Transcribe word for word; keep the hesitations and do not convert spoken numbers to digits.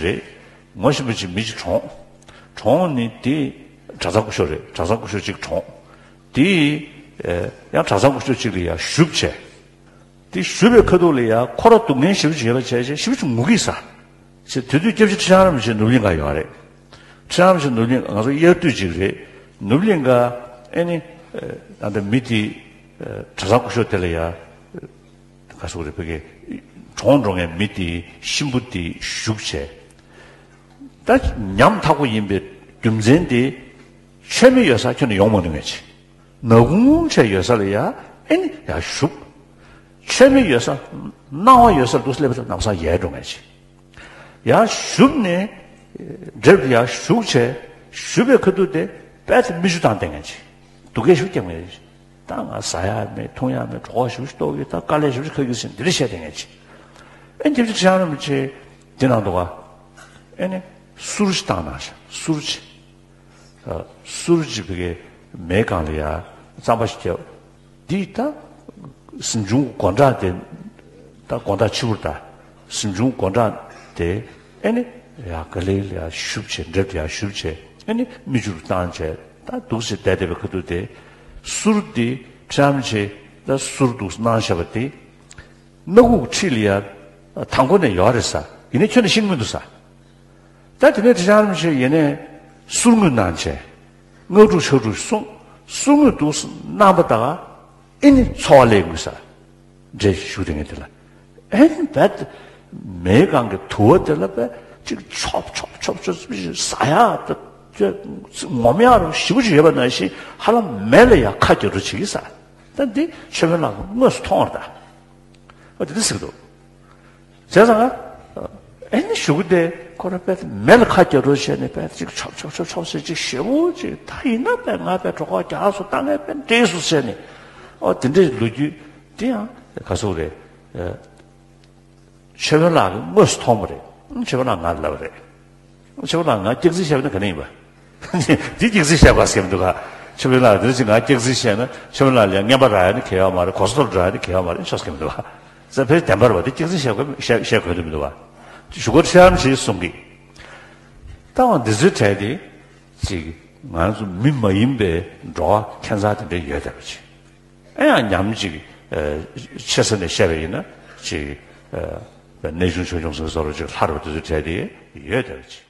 རེད། ངོ་ཤེས་པ་ཅིག་མི་ཅིག་གྲོངས། གྲོངས་ནས་དེ་གྲྭ་ཚང་སྐུ་ཞབས་རེད། གྲྭ་ཚང་སྐུ་ཞབས་ཅིག་གྲོངས། དེ་ཡང་གྲྭ་ཚང་སྐུ་ཞབས་ཅིག་ལ་ཡང་ཞུ་བྱས། དེ་ཞུ་བའི་ཁ་ཐུག་ལ་ཡང་ཁོ་རང་སྡུག་བསྔལ་ཞེ་པོ་ཅིག་ཡོད་པ་བྱས་བྱས་ཞེ་པོ་ཅིག་ངུ་གི་ཡོད་ས། ཅེས་དེ་དུས་སྐྱབས་རྗེ་ཁྲི་བྱང་རིན་པོ་ཆེ་ནོར་གླིང་ག་ཡོད་རེད། ཁྲི་བྱང་རིན་པོ་ཆེ་ནོར་གླིང་ང་ཚོ་དབྱར་དུས་ཅིག་རེད། ནོར་གླིང་ག་ཨེ་ནི་ད་ལྟ་མི་དེ་གྲྭ་ཚང་སྐུ་ཞབས་དེ་ལ་ཡང་ག་སོག་རེད། ཕ་གི་གྲོངས་འགྲོ་མཁན་མི་དེའི་གཤིན་པོ་དེ་བཞུགས་བྱས། ད་ཉམ་ཐག་པོ་ཡིན་པའི་རྒྱུ་མཚན་དེ་མཆོད་མེ་ཡོད་ས་ཁྱོན་ནས་ཡོང་མ་ནུས་མཁན་ཅིག་ནག་ཁུང་བྱས་ཡོད་ས་ལ་ཡ་ཨེ་ནི་ཡ་བཞུགས། མཆོད་མེ་ཡོད་ས་སྣང་བ་ཡོད་ས་འདུག་སླེབས་ས་ལམ་སང་ཡལ་འགྲོ་མཁན་ཅིག་ཡར་བཞུགས་ནས་འགྲེབ་ཡར་བཞུགས་བྱས་བཞུགས་པའི་ཁ་ཐུག་དེ་དཔལ་དུ་མིག་ཆུ་བཏང་བསྡད་མཁན་ཅིག་སྡུག་སྐད་ཞིག་རྒྱབ་མཁན་ཅིག་ད་ང་ཟ་ཡ་མེད་འཐུང་ཡ་མེད་གྲོད་ཁོག་ཞིག་ལྟོགས་ཡོད། ད་དཀའ་ལས་ཞིག་ཁག་གི་ཟིན་འདི་འདྲ་བཤད་བསྡད་མཁན་ཅིག་ཨེ་འདི་འདྲ་བྱས་ཡང་རིན་པོ་ཆེ་འདི་ནང་འདུག་ག་ཨེ་ནི་གསུར་ཞིག་བཏང་གནང་ཤག་གསུར་ཅིག་གསུར་ཅིག་བི་གའི་མེ་གང་ལ་ཡ་རྩམ་པ་ཞིག་བརྒྱབ། འདི་ད་གཟིམ་ཆུང་སྒོ་འགྲམ་དེ་ད་དགོང་དག་ཕྱི་པོར་ད་གཟིམ་ཆུང་སྒོ་འགྲམ་དེ་ཨེ་ནི་ཡ་ག་ལེ་ལ་ཡ་བཞུགས་བྱས་འགྲེབ་ཡ་བཞུགས་བྱས་ཨེ་ནི་མིག་ཆུ་བཏང་བྱས་ད་འདུག་སེ་བསྡད་བསྡད་པའི་ཁ་ཐུག་དེ་གསུར་འདི་ཁྲམ་ཆེ་ད་གསུར་འདུག་གནང་བཞག་པ་དེ་སྣ་ཁུག་འཁྲིས་ལ་ཡ་དང་པོ་ནས་ཡོད་རེད་ས། ཡིན་ནའི་ཁྱོན་ནས་ཤེས་ཀྱི་མི་འདུག་ས། ད་དེ་ནས་ཁྲི་བྱང་རིན་པོ་ཆེ་ཡེ་ནས་གསུར་དངོས་གནང་བྱས། སྔགས་དྲུག་ཕྱག་དྲུག་གསུངས། གསུར་དངོས་འདུག་གནང་པ་དང་ཨེ་ནི་འཚོ་བ་ལེན་དགོས་ས་འདྲ་ཞུ་དེ་ངས་དེ་ལ་ཨེ་ནི་བད་མེ་གང་གི་དུ་བ་དེ་ལ་བད་ཅིག་ཆོབ་ཆོབ་ཆོབ་ཆོབ་ཟ་ཡ་ད་ངོམ་ཡ་རུ་ཞིབ་པོ་ཞིག་ཡོད་པ་ནང་བཞིན་ཧ་ལམ་མེ་ལ་ཡང་ཁ་རྒྱག་རུ་བྱེད་ཀྱི་ས། ད་འདི་མཆོད་དཔོན་ལགས་དངོས་སུ་མཐོང་བར་ད། ཨ་དེ་འདྲ་ཟེར་གི་འདུག་བྱས་ཙང་ང་། ཨེ་ནི་གཞུག་གུ་དེ་ཁོ་རང་དཔེ་མེ་ལ་ཁ་རྒྱག་རོགས་བྱས་ནས་དཔེ་ཅིག་ཆོབ་ཆོབ་ཆོབ་ཆོབ་ཟེར་ཅིག་ཞེ་པོ་ཅིག་ད་ཡིན་ན་དཔེ་ང་དཔེ་གྲོད་ཁོག་རྒྱགས་སུ་བཏང་ངས་དཔེ་འདྲེས་སུ་ཟེར་ནས། ཨོ་དེ་འདྲའི་ལོ་རྒྱུས་དེ་ཡང་ག་ཚོད་རེད། ཨ། མཆོད་དཔོན་ལགས་ཀྱིས་དངོས་སུ་མཐོང་བ་རེད། མཆོད་དཔོན་ལགས་ང་ལ་ལབ་པ་རེད། མཆོད་དཔོན་ལགས་ང་སྐྱག་རྫུན་བཤད་པ་ན་ག་ནས་ཡིན་པ། འདི་སྐྱག་རྫུན་བཤད་པ་ཟེར་གྱི་མི་འདུག་ག་མཆོད་དཔོན་ལགས་འདི་ཅིག་ང་སྐྱག་རྫུན་བཤད་ན་མཆོད་དཔོན་ལགས་ལ་ཡང་རྔན་པ་རག་ཡ་ནི་གལ་ཡོད་མ་རེད། གོ་ས་མཐོ་རུ་འགྲོ་ཡ་ནི་གལ་ཡོད་མ་རེད། ཆོག་གི་མི་འདུག་ག་ཟེར་ཕེ་བདེན་པ་རེད་པ། འདི་སྐྱག་རྫུན་བཤད་དགོས་བཤད་བཤད་དགོས་དོན་མི་འདུག་ག་གཞུག་གུ་ཁྲི་བྱང་ཆེན་གསུང་གི། ད་འོ་འདི་ཚོའི་གྲས་དེ་ཅིག་ང་ཚོ་མི་མ་ཡིན་པའི་འགྲོ་བ་ཁྱད་མཚར་དེ་འདྲ་ཡོད་བསྡད་པ་ཅིག་ཨེ་ཡང་ཉམས་ཅིག་ཨ། ཆེ་ས་ནས་བཤད་པ་ཡིན་ན་ཅིག་ཨ། གནས་ཆུང་ཆུང་ཆུང་ཟེར་བཟོ་འདྲ་ཅིག་ལྷར་བ་དེ་ཚོའི་གྲས་དེ་ཡོད་བསྡད་པ་ཅིག